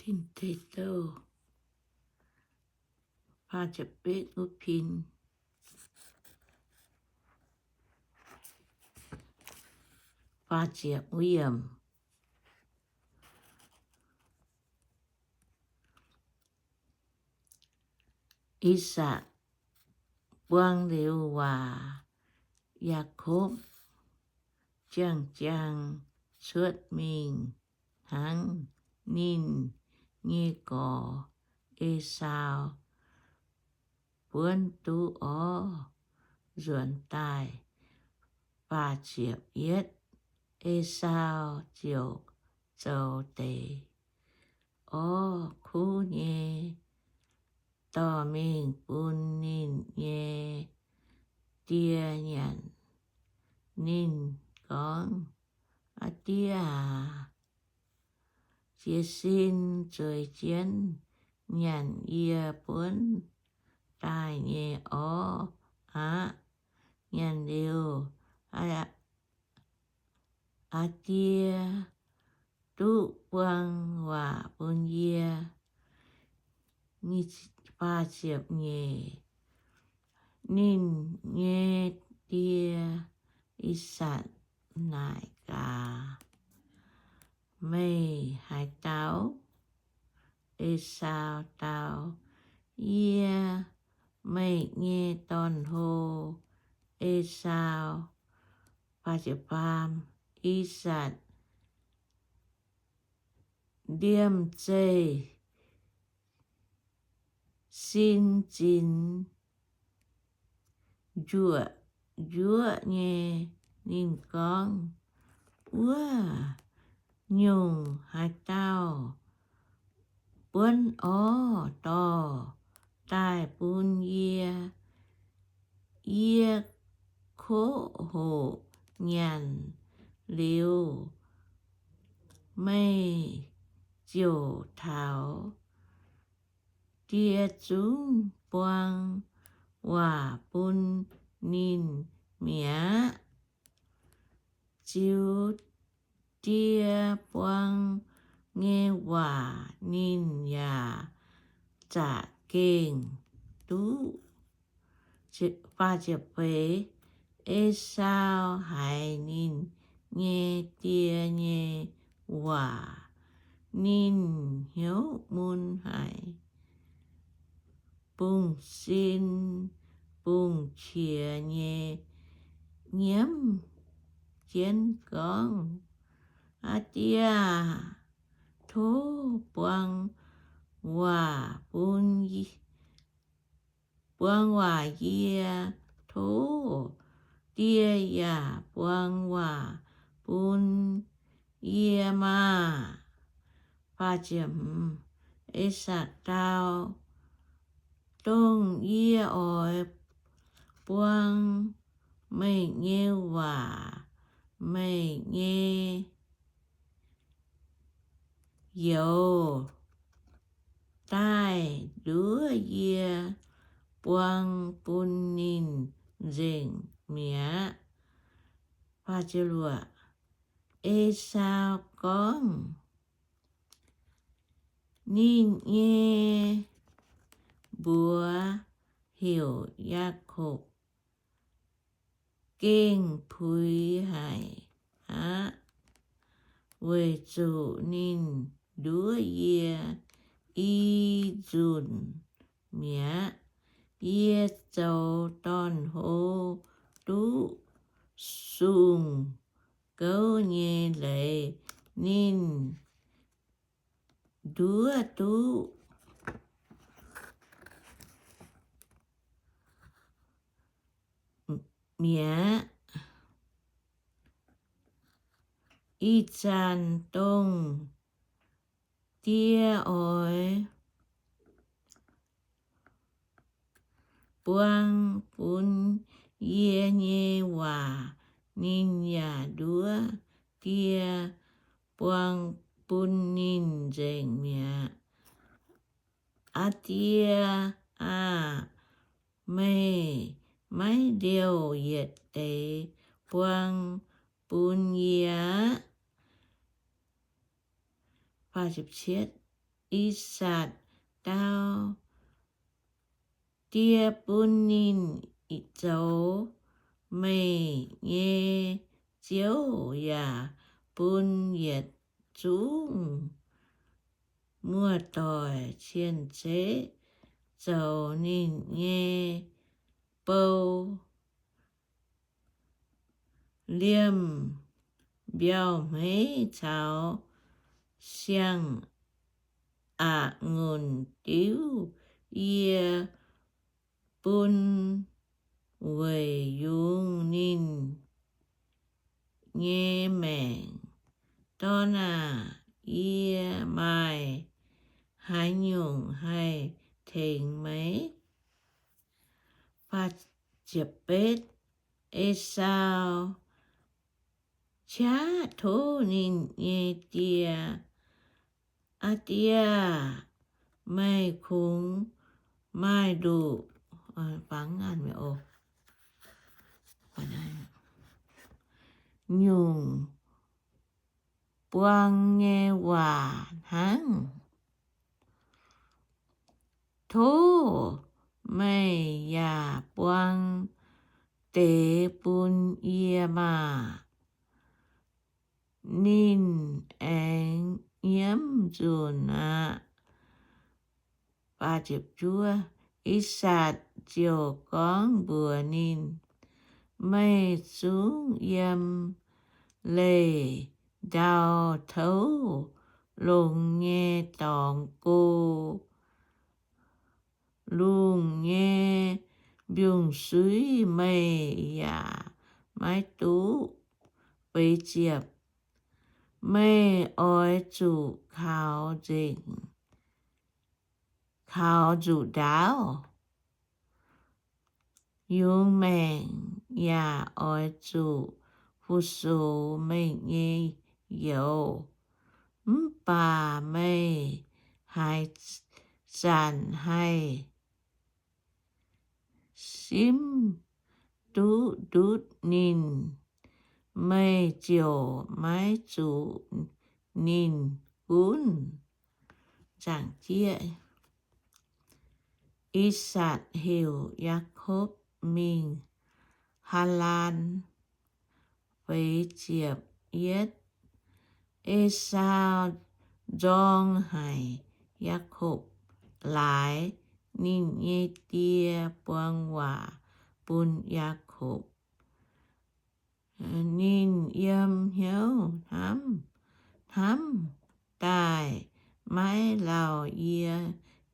Ging-Sou faah ziepc betv wuov pin, faah ziepc wuov yiemc. I^sakc buang liuz waac, Yaakopv ziangh ziangh cuotv mingh hnangv. Ninh nyei gorx, Esaau, buonv duqv orv nzuonx daaih. Faah ziepc yietv. Esaau ziouc zoux deix orv kuv nyei dorh mingh bun ninh nyei die nyanc. Ninh gorngv, Aa Die aac, jiez sin zueiz jienv nyanc yie buonv daaih nyei orv aqv. Nyanc liuz, aa Die duqv buang waac bun yie. Faah ziepc nyeic. Ninh nyei die, I^sakc, naaic gaax, Meih haaix dauh? Esaau dau, Yie, meih nyei dorn-hlo, Esaau. I^sakc ndiemh zeih sin zinx njuoqc njuoqv nyei. Ninh gorngv, Wuov nyungc haaix dauh buonv orv dorh daaih bun yie, yie koqv hoqc nyanc liuz, meih ziouc taux die zungv buang waac bun ninh mi'aqv. Ziux die buang nyei waac ninh yaac za'gengh duqv. Esaau haiz ninh nyei die nyei waac, ninh hnyouv mun haic, bungx-sin bungx-qiex nyei nyiemv jienv gorngv, Aa Die aah! Tov buang waac bun, buang waac yie. Tov die yaac buang waac bun yie maah! Esaau dau, Dongh yie oix buang meih nyei waac, meih nyei youz daaih nduov yie buang bun ninh nzengc mi'aqv. Esaau gorngv, Ninh nyei mbuox heuc Yaakopv gengh puix haic aqv, weic zuqc ninh nduov yie i nzunc mi'aqv. Yie zoux dorn-hlo duqv sung gouv nyei leiz, ninh nduov duqv mi'aqv. Ih zanc dongh die oix buang bun yie nyei waac, ninh yaac nduov die buang bun ninh nzengc mi'aqv. Aa Die aah! Meih maiv liouh yietc deix buang bun yie aqv. I^sakc dau, Die bun ninh zoux meih nyei ziouv yaac bun yietc zungv muoz-doic cien-ceqv zoux ninh nyei bou. Liemh mbiauh hmeiv caux siang-aqc-ngunc diuv yie bun weic yungz ninh nyei maengc. Dorn aah! Yie maaih haaix nyungc haih tengx meih? Esau qaqv tov ninh nyei die, Aa Die aah! Meih kungx maaih nduqc nyungc buang nyei waac hnangv. Tov meih yaac buang deix bun yie maah! Ninh aengx nyiemv nzunc aqv. I^sakc ziouc gorngv mbuox ninh, Meih zungv yiem leih ndau-touv longx nyei dorngx go. Lungh nyei mbiungc-suiv meih yaac maiv duqv. Feix ziepc, meih oix zuqc kaux nzengc, kaux nzuqc ndaauv, yungz maengc yaac oix zuqc fu-sux meih nyei youz. Mv baac meih haaix zanc haih simv duqv ndutv ninh, meih ziouc maiv zuqc ninh gunv. I^sakc heuc Yaakopv mingh Haalaan. Feix ziepc yietv, Esau nzorng haic Yaakopv laaix ninh nyei die buang waac bun Yaakopv. Ninh yiem hnyouv hnamv, hnamv daaih maiv lauh, Yie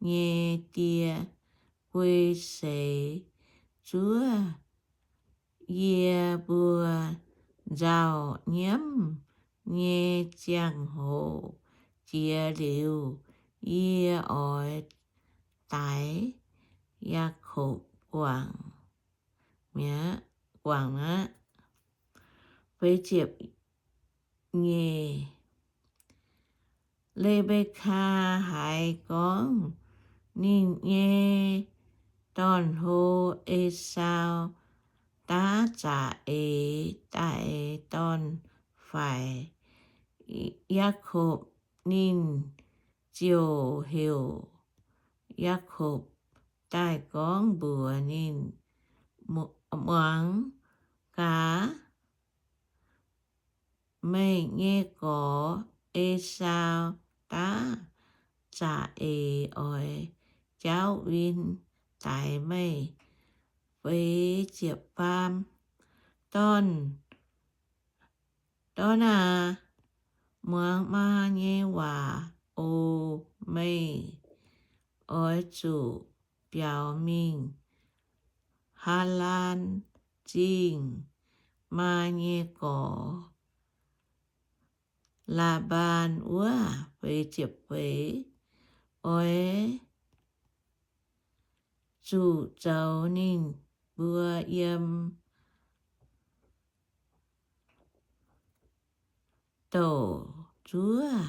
nyei die guei seix zuov yie mbuo nzauh nyiemv nyei ziangh hoc jiex liuz, yie oix daix Yaakopv guangc mi'aqv, guangc aqv. Feix ziepc nyeic, Le^mbe^kaa haiz gorngv ninh nyei dorn-hlo, Esau, daav za'eix daaih dorn-faix Yaakopv, ninh ziouc heuc Yaakopv daaih gorngv mbuox ninh, Muangx gaax, meih nyei gorx, Esau, daav za'eix oix jaauv win daix meih. Feix ziepc faam, Dorn, dorn aah! Muangx maa nyei waac oc. Meih oix zuqc biaux mingh Haalaan Zingh maa nyei gorx, Laa^mbaan wuov. Feix ziepc feix, oix zuqc zoux ninh mbuo yiem douc zuov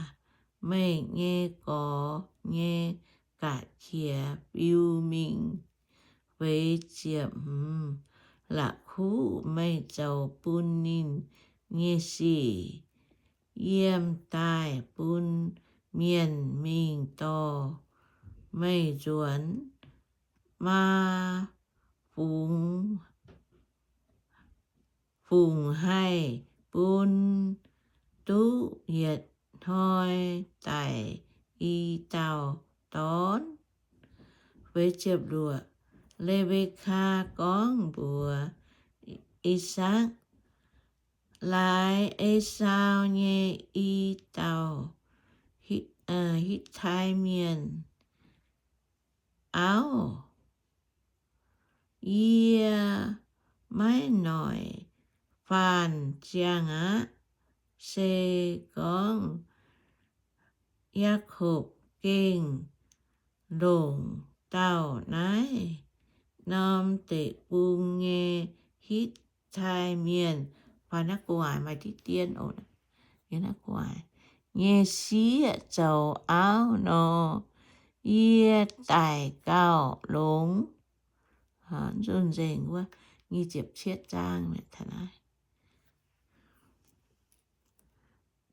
meih nyei gorx nyei ga'qiex fiu mingh. Feix ziepc hmz, la'kuqv meih zoux bun ninh nyei sic yiem daaih bun mienh mingh dorh meih nzuonx maa fungx, fungc haih bun duqv yietc hnoi daic i dauh dorn. Le^mbe^kaa gorngv mbuox I^sakc, Laaix Esaau nyei i dauh Hitv, Hitv^tai Mienh auv. Yie maiv noic faanh ziangh aqv. Se gorngv Yaakopv gengh longc dauh naaiv norm deic-bung nyei Hitv^tai Mienh, faanh naaiv gu'nguaaic maaih diqv dien oc, nyei sieqv zoux auv nor, yie daic gauh longx. Nzunc nzengc wuov nyic ziepc cietv zaang mi'aqv.